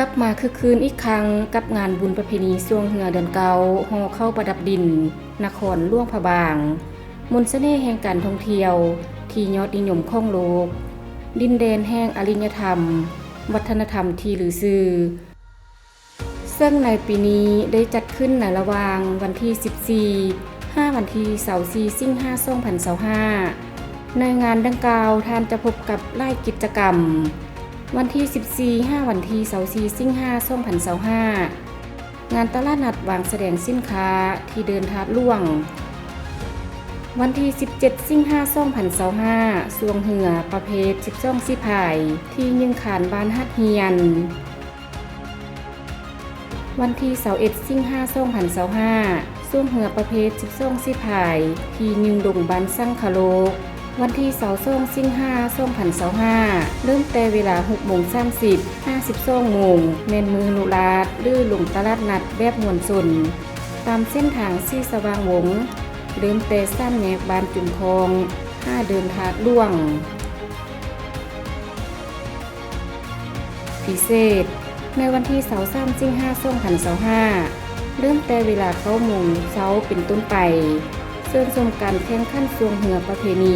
ກັບມາຄຶກຄື້ນອີກຄັ້ງກັບງານບຸນປະເພນີຊ່ວງເຮືອເດືອນເກົ້າ ຫໍ່ເຂົ້າປະດັບດິນ ນະຄອນຫຼວງພະບາງ, ມົນສະເໜ່ແຫ່ງການທ່ອງທ່ຽວທີ່ຍອດນິຍົມຂອງໂລກ, ດິນແດນແຫ່ງອາລິຍະທຳ, ວັດທະນະທຳທີ່ລືຊື່. ເຊິ່ງໃນປີນີ້ໄດ້ຈັດຂຶ້ນໃນລະຫວ່າງວັນທີສິບສີ່ ຫາວັນທີຊາວສີ່ ສິງຫາ ສອງພັນຊາວຫ້າ. ໃນງານດັ່ງກ່າວ ທ່ານຈະພົບກັບຫຼາຍກິດຈະກຳ. ວັນທີສິບສີ່ ຫາວັນທີຊາວສີ່ ສິງຫາ ສອງພັນຊາວຫ້າ, ງານຕະຫຼາດນັດວາງສະແດງສິນຄ້າທີ່ເດີ່ນທາດຫຼວງ. ວັນທີສິບເຈັດ ສິງຫາ ສອງພັນຊາວຫ້າ, ຊ່ວງເຮືອປະເພດສິບສອງສີພາຍ ທີ່ຍິງຄານບ້ານຫາດຮຽນ. ວັນທີຊາວເອັດ ສິງຫາ ສອງພັນຊາວຫ້າ, ຊ່ວງເຮືອປະເພດສິບສອງສີພາຍ ທີ່ຍິງດົງບ້ານສັງຄະໂລກ. ວັນທີຊາວສອງ ສິງຫາ ສອງພັນຊາວຫ້າ, ເລີ່ມແຕ່ເວລາຫົກໂມງສາມສິບ ຫາສິບສອງໂມງ ແມ່ນມື້ໂລລາດ ຫຼື ລົງຕະຫຼາດນັດແບບມວນຊົນ ຕາມເສັ້ນທາງສີສະຫວ່າງວົງ, ເລີ່ມແຕ່ສາມແຍກບ້ານຈຸມທອງ ຫາເດີ່ນທາດຫຼວງ. ພິເສດ, ໃນວັນທີຊາວສາມ ສິງຫາ ສອງພັນຊາວຫ້າ, ເລີ່ມແຕ່ເວລາເກົ້າໂມງເຊົ້າເປັນຕົ້ນໄປ, ເຊີນຊົມການແຂ່ງຂັນຊ່ວງເຮືອປະເພນີ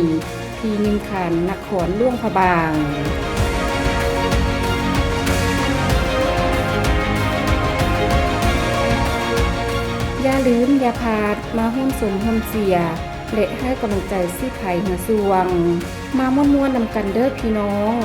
ທີ່ຍິງຄານນະຄອນຫຼວງພະບາງ. ຢ່າລືມຢ່າພາດ ມາຮ່ວມຊົມຮ່ວມເຊຍ ແລະ ໃຫ້ກຳລັງໃຈສີພາຍເຮືອຊ່ວງ. ມາມ່ວນໆນຳກັນເດີ້ພີ່ນ້ອງ.